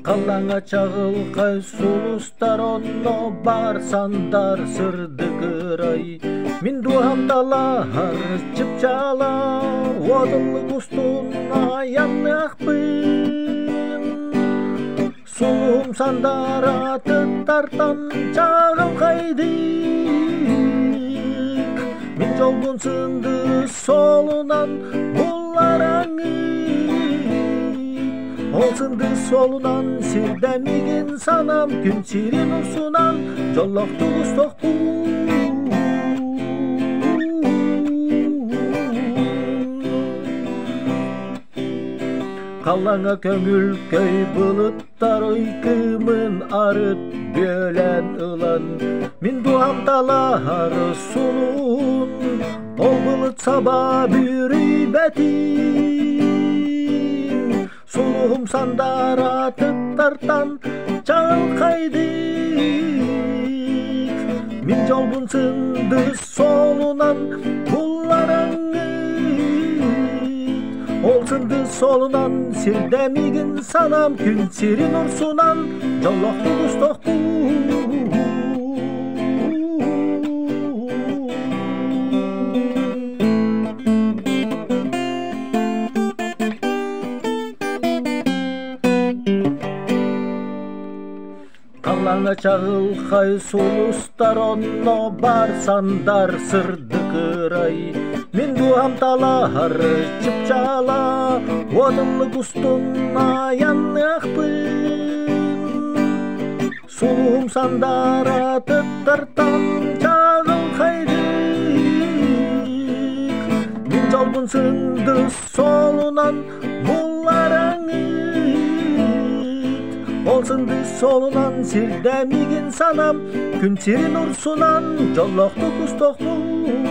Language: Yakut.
Халлааҥҥа чаҕылхай сулустар онно баар сандар сырдык ырай. Мин дууһам талаһар чыпчаала, уотунлук устун айанныахпын. Сулуһум сандара тыттартан чаҕылхайдык. Мин дьолбун сынды солунан буллараҥын. Ол сынды солунан сирдэмигин санам күн сирин урсунан дьоллохтук устохпун. Халлаҥа көҥүл көй былыттар ыйкымын арыт бүөлээн ылан, мин дууһам талаһар сулун, ол былыт саба бүрүйбэтин. Сулуһум сандаара тыттартан чаҕылхайдык, мин дьолбун сындыс солунан буллараҥҥыт. Ол сындыс солунан сирдэмигин санам күн сирин урсунан дьоллохтук устохпун. Халлааҥҥа чаҕылхай сулустар онно баар сандар сырдык ырай. Мин дууһам талаһар чыпчаала, уотунлук устун айанныахпын. Сулуһум сандаара тыттартан чаҕылхайдык. Мин дьолбун сындыс солунан буллараҥыт. Ол сындыс солунан сирдэмигин санам, күн сирин урсунан дьоллохтук устохпун.